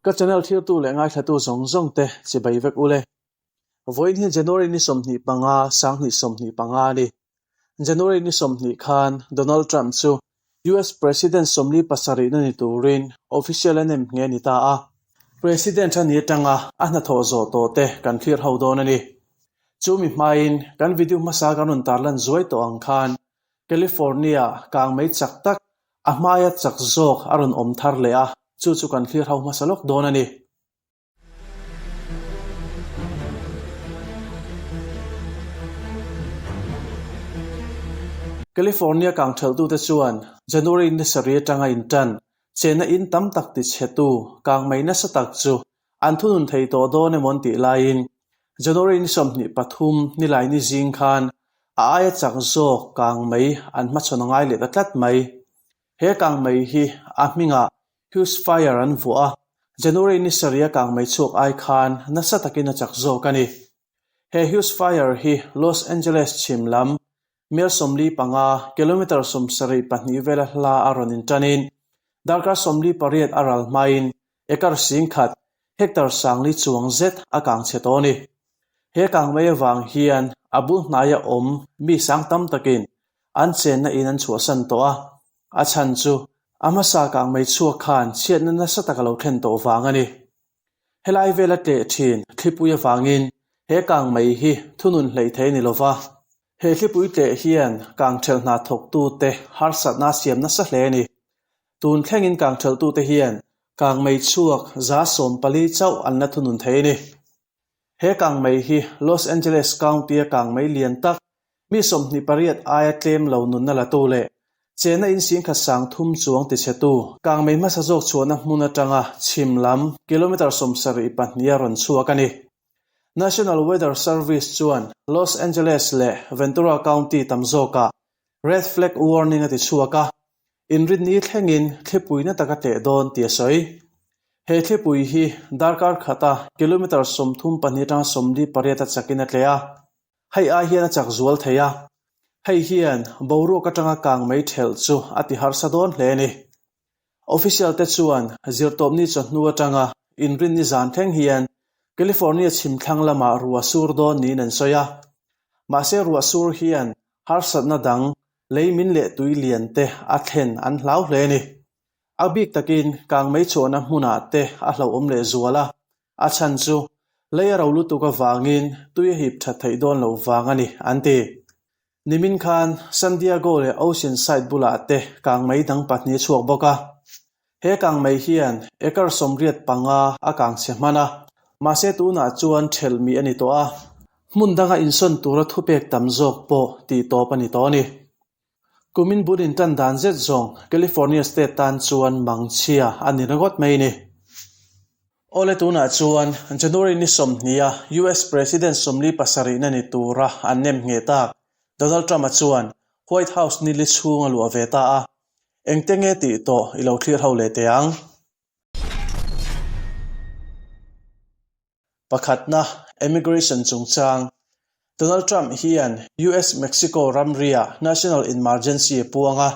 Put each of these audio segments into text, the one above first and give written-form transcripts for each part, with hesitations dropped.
Ka channel thirtu leh ngaithlatu zawng zawng te chibai vek ule. Vawiin hi January ni 25, 2025 a ni. January ni 20 khan Donald Trump chu US President 47 na ni turin official a nem nghe ni ta a. President a ni atanga a hnathawh zawh tawh te kan thlir ho dawn a ni. Chu mi hmain kan video hmasa kan rawn tarlan zuai tawh ang khan California kangmei chak tak a hmaia chak zawk a rawn awm thar leh a, chu chu kan thlir ho hmasa lawk dawn a ni. California kangthelhtute chuan January ni sarih atanga intan chenna in tam tak tichhetu kangmei nasa tak chu an thunun thei tawh dawn emaw an tih laiin January ni 23 nilai ni zing khan a aia chak zawk kangmei an hmachhawn a ngai leh ta tlat mai. He kangmei hi a hmingah Hughes Fire an vuah a, January ni sarih a kangmei chhuak ai khan nasa takin a chak zawk a ni. He Hughes Fire hi Los Angeles chhim lam mel 45, kilometre 72 vela hla a rawn inṭanin darkar 48 a ral hmain Acre 10,000, hectare 4,000 chuang zet a kang chhe tawh a ni. He kangmei avang hian a bul hnaia awm mi sang tam takin an chenna in an chhuahsan tawh a, a chhan chu a hmasa kangmei chhuak khan chhiatna nasa tak a lo thlen tawh vang a ni. Helai vela tleh thin thlipui avangin he kangmei hi thunun hleih thei a ni lova, he thlipui tleh hian kangthelh hna thawktute harsatna a siam nasa hle a ni. Tun thlengin kangthelhtute hian kangmei chhuak 140 chauh an la thunun thei a ni. He kangmei hi Los Angeles County-a kangmei lian tak mi 28 aia tlem lo nunna latu leh chenna in 30,000 chuang tichhetu kangmei hmasa zawk chhuahna hmun atanga chhim lam kilometre 72 a rawn chhuak a ni. National Weather Service chuan Los Angeles leh Ventura County tam zawkah red flag warning a ti chhuak a, inrinni thlengin thlipui na taka tleh dawn tih a sawi. He thlipui hi darkar khata kilometre 32 atanga 48 a chakin a tleh a, hei ai hian a chak zual thei a, hei hian boruak atanga kangmei thelh chu a ti harsa dawn hle a ni. Official te chuan zirtawpni chawhnu atanga inrinni zan thleng hian California chhim thlang lamah ruah sur dawn niin an sawi a. Mahse ruah sur hian harsatna dang lei min leh tui lian te a thlen an hlau hle a ni. A bik takin kangmei chhuahna hmunah te a hlauhawm leh zual a, a chhan chu lei a ro lutuk avangin tui a hip that theih dawn loh vang a ni, an ti. Nimin khan San Diego leh Oceanside bulah te kangmei dang pahnih a chhuak bawk a. He kangmei hian acre 85 a kang chhe hman a, mahse tunah chuan thelh mi a ni tawh a, hmun danga insawn tura thupek tam zawk pawh tih tawp a ni tawh a ni. Kumin bul intan dan zet zawng California state tan chuan mangchhia a ni ringawt mai a ni. Awle tunah chuan January ni 20 a US President 47 na ni tura an nem ngheh tak Donald Trump-a chuan White House ni li chhung a luah ve ta a, engte nge tih tawh i lo thlir ho leh teh ang. Pakhatna, Immigration chungchang. Donald Trump hian US-Mexico ramria national emergency a puang a,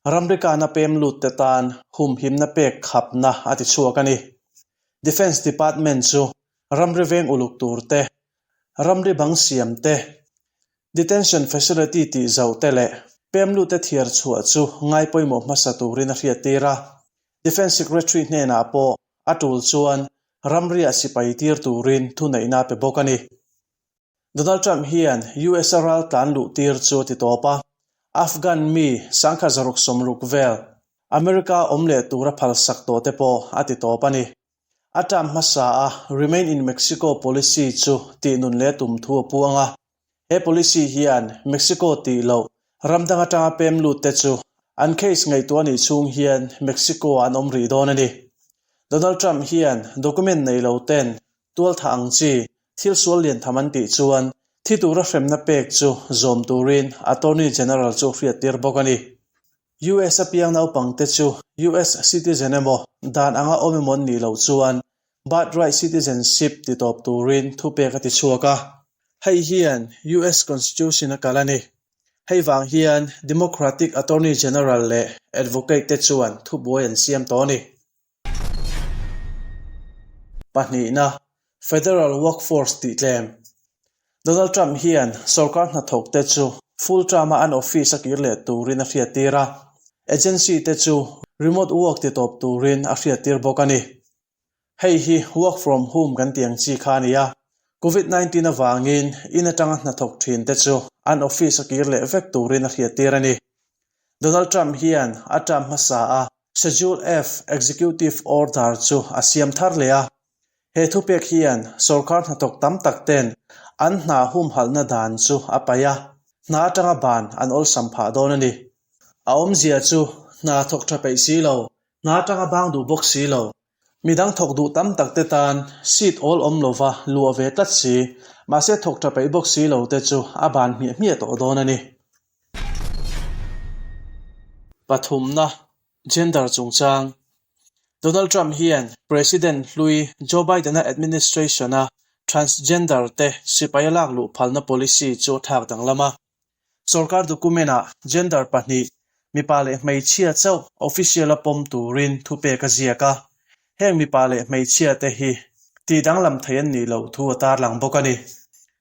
ramri kana pem lut te tan humhimna pek khapna a ti chhuak a ni. Defence Department chu ramri veng uluk tur te, ramri bang siam te, detention facility tih zauh te leh pem lut te thiar chhuah chu ngai pawimawh hmasa turin a hriattir a. Defence Secretary hnenah pawh a tul chuan ramriah sipai tir turin thuneihna a pe bawk a ni. Donald Trump hian US a ral tlan luh tir chu a ti tawp a, Afghan mi 160 vel America awm leh tura phalsak tawh te pawh a ti tawp a ni. A term hmasa a Remain in Mexico policy chu tih nun leh tum thu a puang a. He policy hian Mexico tih loh ram dang atanga pem lut te chu an case ngaihtuah nih chhung hian Mexico ah an awm rih dawn a ni. Donald Trump hian document nei lo ten tual tha ang chi thil sual lian tham an tih chuan thi tura hremna pek chu zawm turin Attorney General chu hriattir bawk a ni. US a piang naupangte chu US citizen emaw dan anga awm emaw an nih loh chuan birthright citizenship ti tawp turin thupek a ti chhuak a. Hei hian US Constitution a kal a ni. Hei vang hian Democratic Attorney General leh Advocate te chuan thubuai an siam tawh a ni. Pahnihna, Federal Workforce tih tlem. Donald Trump hian sorkar hnathawkte chu full term-a an office a kir leh turin a hriattir a, agency te chu remote work ti tawp turin a hriattir bawk a ni. Hei hi work from home kan tih ang chi kha a ni a, Covid 19 avangin in atanga hnathawk thin te chu an office a kir leh vek turin a hriattir a ni. Donald Trump hian a term hmasa a Schedule F Executive Order chu a siam thar leh a, he thupek hian sorkar hnathawk tam tak ten an hna humhalhna dan chu a paih a, hna atanga ban an awlsam phah dawn a ni. A awmzia chu hna thawk tha peih si lo, hna atanga bang duh bawk si lo, Midang thawk duh tam tak te tan seat awl awm lova luah ve tlat si, mahse thawk tha peih bawk si lo te chu a ban hmiah hmiah tawh dawn a ni. Pathumna, Gender chungchang. Donald Trump hian President hlui Joe Biden-a administration-a transgender te sipai a lak luh phalna policy chu a thlak danglam a. Sorkar document-ah gender pahnih, mipa leh hmeichhia chauh official-a pawm turin thupek a ziak a, heng mipa leh hmeichhia te hi tih danglam thei an nih loh thu a tarlang bawk a ni.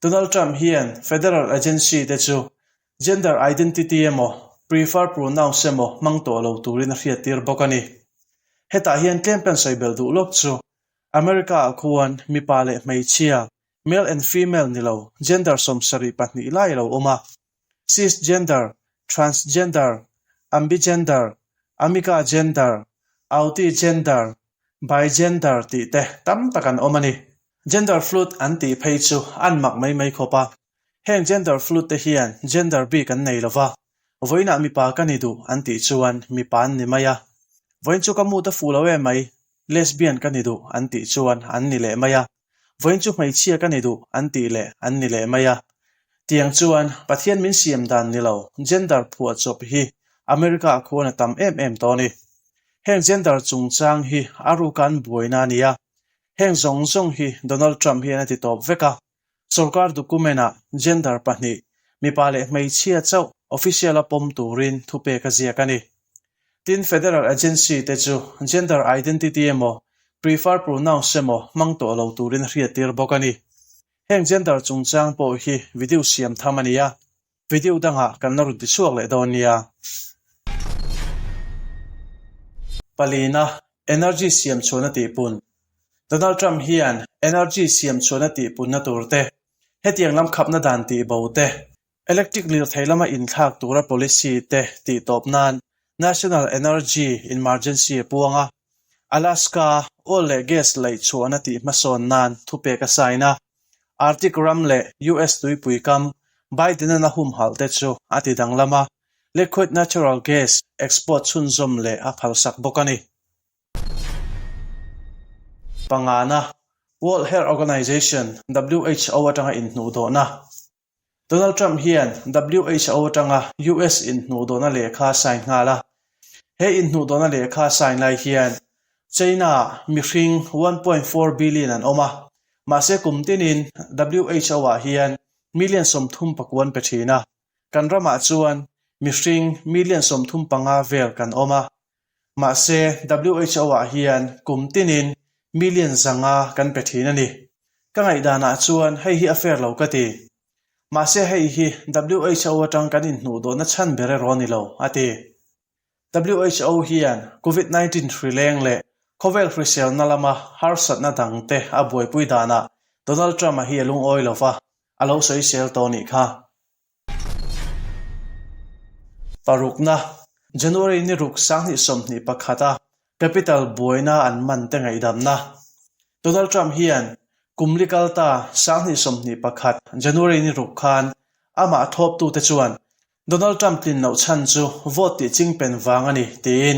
Donald Trump hian federal agency te chu gender identity emaw prefer pronouns emaw hmang tawh lo turin a hriattir bawk a ni. Hetah hian tlem kan sawi belh duh lawk chu America-ah khuan mipa leh hmeichhia Male and female ni lo, gender 72 lai a lo awm a. Cisgender, transgender, ambigender, amicagender, autigender, bigender tih te tam tak an awm a ni. Gender fluid an tih phei chu an mak mai mai khawp a. Heng gender fluid te hian gender bik an nei lo va, vawiinah mipa ka ni duh an tih chuan mipa an ni mai a. Vawiin chu ka mood a fuh lo em mai, lesbian ka ni duh an tih chuan an ni leh mai a. Vawiin chu hmeichhia ka ni duh an tih leh an ni leh mai a. Tiang chuan Pathian min siam dan ni lo gender phuahchawp hi America ah khuan a tam em em tawh a ni. Heng gender chungchang hi a ruka an buaina a ni a. Heng zawng zawng hi Donald Trump hian a ti tawp vek a. Sorkar document ah gender pahnih, mipa leh hmeichhia chauh official a pawm turin thupek a ziak a ni. Tin, federal agency te chu gender identity emaw, prefer pronouns emaw hmang tawh lo turin a hriattir bawk a ni. Heng gender chungchang pawh hi video siam tham a ni a, video dangah kan la rawn ti chhuak leh dawn nia. Palina, energy siam chhuahna tihpun. Donald Trump hian energy siam chhuahna tihpunna tur te, hetiang lam khapna dan tihbo te, Electric lirthei lama inthlak tura policy te tih tawp nan National Energy Emergency a puang a, Alaska oil leh gas laih chhuahna tih hmasawn nan thupek a sign a, Arctic ram leh US tuipui kam Biden-an a humhalh te chu a ti danglam a, liquid natural gas export chhunzawm leh a phalsak bawk a ni. Pangana, World Health Organization, WHO, atanga inhnuhdawhna. Donald Trump hian WHO atanga US inhnuhdawhna lehkha a sign nghal a. He inhnuhdawhna lehkha a sign lai hian China-ah mihring 1.4 billion an awm a, mahse kum tinin WHO-ah hian million 30 an pe thin a. Kan ramah chuan mihring million 35 vel kan awm a, mahse WHO-ah hian kum tinin million 500 kan pe thin a ni. Ka ngaihdanah chuan hei hi a fair lo ka ti. Mahse hei hi WHO atang kan inhnuhdawhna chhan ber erawh a ni lo, a ti. WHO hian Covid 19 hri leng leh khawvel hriselna lama harsatna dangte a buaipui danah Donald Trump-a hi a lungawi lo va, a lo sawisel tawh nih kha. Parukna, January ni ruk 2021 a Capitol buaina an man te ngaihdamna. Donald Trump hian kum li kal ta 2021 January ni ruk khan amah thawptute chuan Donald Trump tlin loh chhan chu vote tih chingpen vang a ni tiin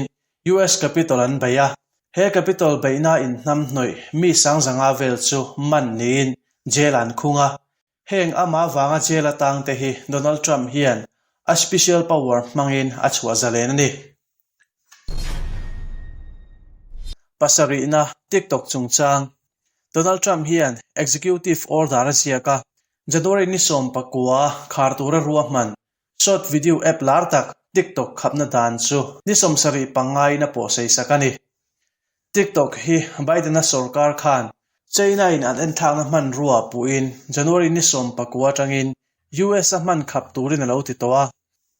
US Capitol an bei a. He Capitol beihna inhnamhnawih mi sangzanga vel chu man niin jail an khung a. Heng amah vanga jail atang te hi Donald Trump hian a special power hmangin a chhuah zalen a ni. Pasarihna, TikTok chungchang. Donald Trump hian executive order a ziak a, January ni 19 khar tura ruahman short video app lar tak TikTok khapna dan chu ni 75 in a pawhsei sak a ni. TikTok hi Biden-a sorkar khan. China-in an enthlakna hmanrua puhin January ni 19 atangin US a hman khap turin a lo ti tawh a.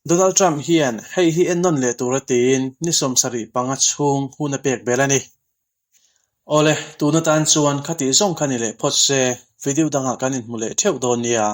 Donald Trump hian hei hi ennawn leh tura tiin ni 75 chhung hun a pek belh a ni. Awle, tun atan chuan khatih zawng kha ni leh phawt se, video dangah kan inhmu leh theuh dawn nia.